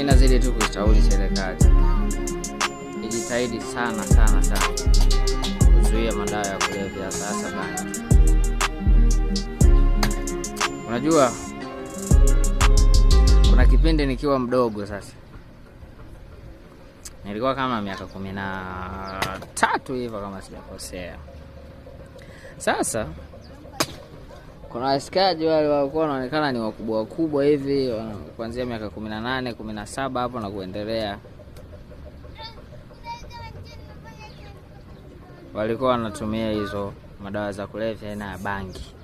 Mimi nazidi tu kuishauri serikali ijitahidi sana sana sana kuzuia madawa ya kulevya, hasa bangi. Unajua kuna kipindi nikiwa mdogo, sasa nilikuwa kama miaka 13 hivyo kama sijakosea. Sasa kuna washikaji wale walikuwa wanaonekana ni wakubwa wakubwa hivi, kuanzia miaka 18, 17 hapo na kuendelea, walikuwa wanatumia hizo madawa za kulevya aina ya bangi.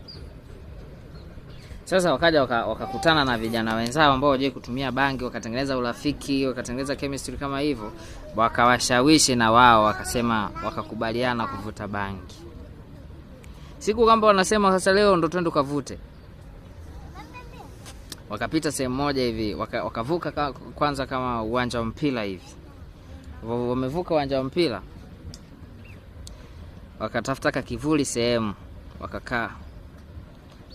Sasa wakaja wakakutana na vijana wenzao ambao hawajai kutumia bangi, wakatengeneza urafiki, wakatengeneza chemistry kama hivyo, wakawashawishi na wao wakasema, wakakubaliana kuvuta bangi. Siku kwamba wanasema sasa leo ndo twende ukavute. Wakapita sehemu moja hivi, wakavuka kwanza kama uwanja wa mpira hivi. Wamevuka uwanja wa mpira, wakatafuta kivuli sehemu, wakakaa.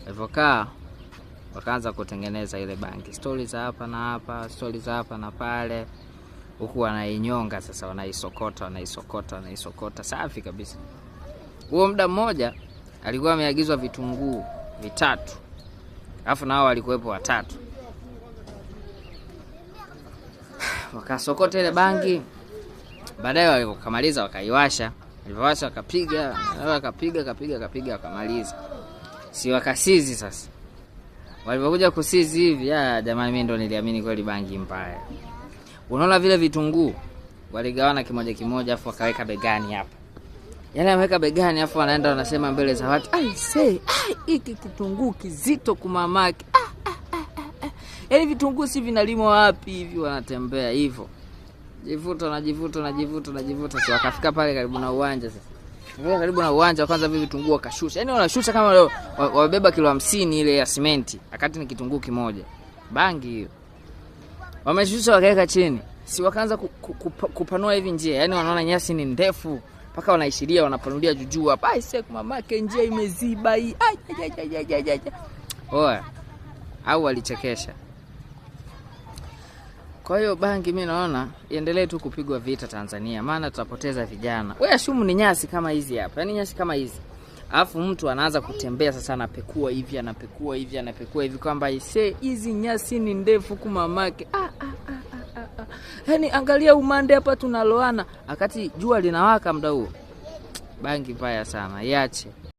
Walivyokaa wakaanza kutengeneza ile bangi. Stori za hapa na hapa, stori za hapa na pale. Huku wanainyonga sasa, wanaisokota, wanaisokota, wanaisokota. Safi kabisa. Huo muda mmoja alikuwa ameagizwa vitunguu 3. Alafu nao walikuwepo 3. Wakasokota ile bangi. Baadaye walipokamaliza wakaiwasha. Walivyowasha wakapiga, wakapiga, kapiga, kapiga, wakamaliza. Si wakasizi sasa. Walipokuja kusizi hivi, jamani mimi ndo niliamini kweli bangi mbaya. Unaona vile vitunguu waligawana kimoja kimoja afu wakaweka begani hapa. Yaani ameweka begani afu wanaenda wanasema mbele za watu, ai say, ai hiki kitunguu kizito kumamake. Yaani vitunguu si vinalimwa wapi hivi, wanatembea hivyo. Jivuta na jivuta na jivuta na jivuta, si wakafika pale karibu na uwanja sasa. Wakafika karibu na uwanja kwanza vile vitunguu wakashusha. Yaani wanashusha kama leo wabeba kilo 50 ile ya simenti, akati ni kitunguu kimoja. Bangi hiyo. Wameshusha wakaweka chini. Si wakaanza kupanua hivi njia. Yaani wanaona nyasi ni ndefu mpaka wanaishiria wanapanulia juu hapa. Ai sasa mamake njia imeziba hii. Ai, ai, ai, ai, ai, ai, ai. Oya. Au walichekesha. Kwa hiyo bangi mimi naona iendelee tu kupigwa vita Tanzania, maana tutapoteza vijana. Wewe ashumu ni nyasi kama hizi hapa. Yaani nyasi kama hizi. Alafu mtu anaanza kutembea sasa, anapekua hivi, anapekua hivi, anapekua hivi kwamba ise hizi nyasi ni ndefu kumamake. Yaani angalia umande hapa tunaloana wakati jua linawaka muda huo. Bangi mbaya sana, iache.